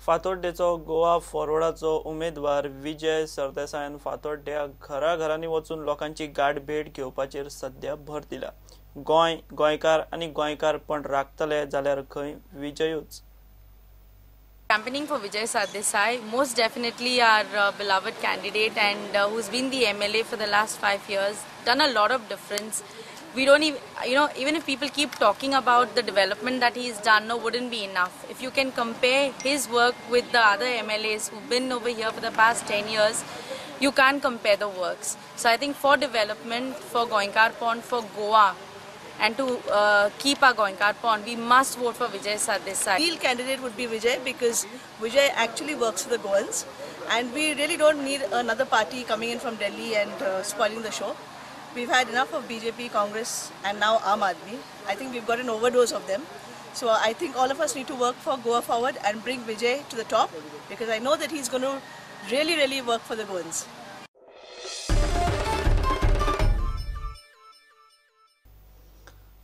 फातोड्डेचो गोवा फॉरवर्डाचो उमेदवार विजय सरदेसायान फातोड्ड्या घराघरांनी वचून लोकांची गाठभेट घेवपाचेर सध्या भर दिला. गोंय, गोंयकार आनी गोंयकारपण राखतले जाल्यार खंय विजयूच. Campaigning for Vijay Sardesai, most definitely our beloved candidate and who's been the MLA for the last 5 years, done a lot of difference. We don't even, you know, even if people keep talking about the development that he's done, no, wouldn't be enough. If you can compare his work with the other MLAs who've been over here for the past 10 years, you can't compare the works. So I think for development, for Goenkarpon, for Goa, and to keep our Goenkarpon, we must vote for Vijay Sardesai. The real candidate would be Vijay, because Vijay actually works for the Goans, and we really don't need another party coming in from Delhi and spoiling the show. We've had enough of BJP, Congress and now Aam Aadmi. I think we've got an overdose of them. So I think all of us need to work for Goa Forward and bring Vijay to the top, because I know that he's going to really, really work for the Goans.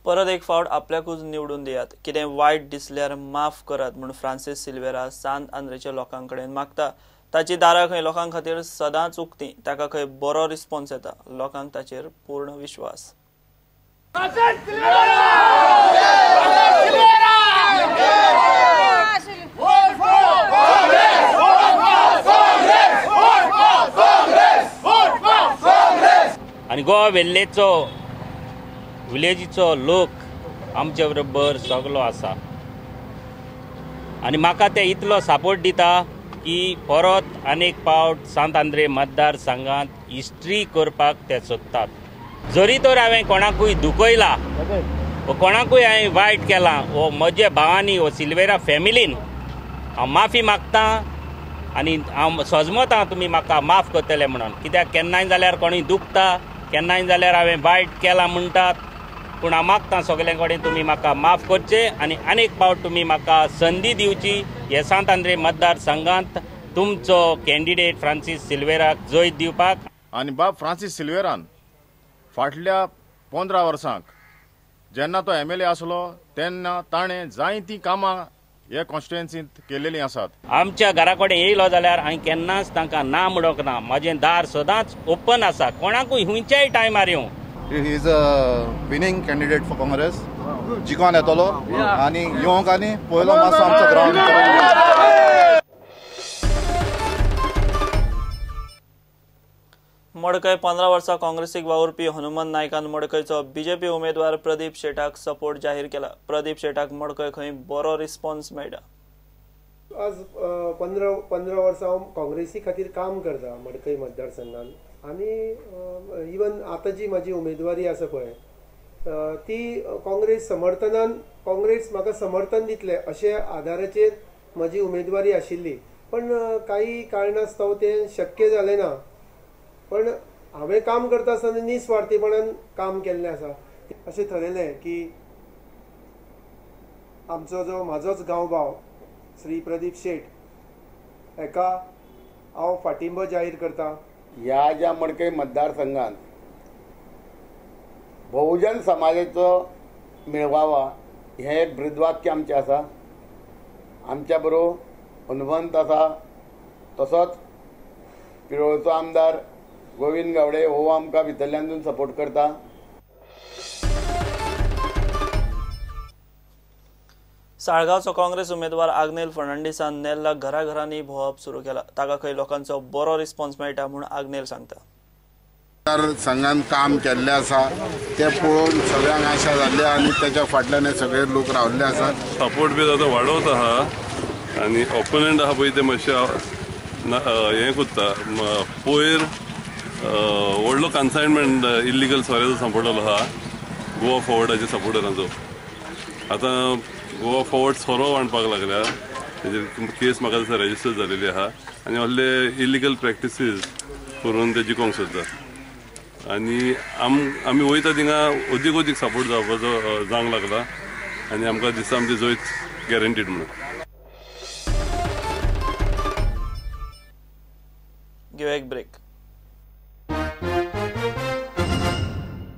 परत एक फावट आपल्याकूच निवडून दियात, कितें वायट दिसल्यार माफ करात म्हूण फ्रांसीस सिल्वेरा सांत आंद्रेच्या लोकां कडेन मागता. ताची दारां खंय लोकां खातीर सदांच उक्ती, ताका खंय बरो रिस्पॉन्स येता, लोकांक ताचेर पूर्ण विश्वास. आनी गोवा वेल्लेचो विलेजीचो लोक आमचे बरोबर सगलो आसा आनी म्हाका ते इतलो सपोर्ट दिता की परत अनेक पावट सांत आंद्रे मतदारसंघात हिस्ट्री करपाक ते सोदतात. जरी तर हांवें कोणाकूय दुखयला वो कोणाकूय हांवें वायट केलां वो म्हज्या भावांनी वो सिल्वेरा फॅमिलीन हांव माफी मागता आनी हांव सजमतां तुमी म्हाका माफ करतले म्हणून. कित्याक केन्नाय जाल्यार कोणूय दुखता, केन्नाय जाल्यार हांवें वायट केलां म्हणटात, पूण हांव मागता सगळे कडेन तुमी म्हाका माफ करचे आनी अनेक पावट तुमी म्हाका संदी दिवची हे सांत आंद्रे मतदारसंघात तुमचो कॅन्डिडेट फ्रांसीस सिल्वेराक जैत दिवपाक. आनी बाब फ्रांसीस सिल्वेरान फाटल्या 15 वर्सांक जेन्ना तो MLA आसलो तेन्ना ताणें जायतीं कामां हे कॉन्स्टिट्युएन्सींत केलेलीं आसात. आमच्या घरा कडेन येयलो जाल्यार हांवें केन्नाच तांकां ना म्हणूंक ना. म्हजें दार सदांच ओपन आसा, कोणाकूय खंयच्याय टायमार येवं. He is a winning candidate for Congress. जिखोन येतलो आनी येवंक आनी पयलो मातसो आमचो ग्रावंड. मडकय 15 वर्सां काँग्रेसीक वावुरपी हनुमान नायकान मडकयचो बीजेपी उमेदवार प्रदीप शेटाक सपोर्ट जाहीर केला. प्रदीप शेटाक मडकय खंय बरो रिस्पॉन्स मेळटा. आज 15 वर्सां हांव काँग्रेसी खातीर काम करता मडकय मतदारसंघान आनी इवन आतां जी म्हाजी उमेदवारी आसा पळय ती काँग्रेस समर्थनान, काँग्रेस म्हाका समर्थन दितले अशे आधाराचेर म्हाजी उमेदवारी आशिल्ली, पण काही कारणास्तव तें शक्य जालें ना. पण हांवें काम करता आसतना निस्वार्थीपणान काम केल्लें आसा. अशें थरयलें की आमचो जो म्हाजोच गांवभाव श्री प्रदीप शेट हेका हांव फाटिंबो जाहीर करता. ह्या ज्या मडकय मतदारसंघात बहुजन समाजाचो मेळवावा हें एक ब्रीदवाक्य आमचें आसा. आमच्या बरोबर हनुमंत आसा, तसोच पिरोळचो आमदार गोविंद गावडे हो आमकां भितरल्यान सपोर्ट करता. साळगांवचो काँग्रेस उमेदवार आग्नेल फर्नांडीसान नेल्ला घराघरांनी भोंवप सुरू केला. ताका खंय लोकांचो बरो रिस्पॉन्स मेळटा म्हूण आग्नेल सांगता. मतदारसंघान काम केल्लें आसा तें पळोवन सगळ्यांक आशा जाल्ली आनी तेच्या फाटल्यान सगळे लोक रावल्ले आसात. सपोर्ट बी आतां वाडोवत आहा आनी ओपोनंट आहा पळय ते मातशे हें करता. पयर व्हडलो कन्सायनमेंट इल्लिगल सोऱ्याचो सांपडलेलो आहा गोवा फॉवर्डाच्या सपोर्टरांचो. आतां गोवा फॉवर्ड सोरो वांटपाक लागल्या, तेजेर केस म्हाका दिसता रेजिस्टर जालेली आहा आनी व्हडले इल्लिगल प्रॅक्टिसीस करून ते जिखोंक सोदता आनी आमी वयता थिंगा अदीक अदीक सपोर्ट जावपाचो जावंक लागला आनी आमकां दिसता आमची जैत गॅरंटीड म्हणून. घेवया एक ब्रेक.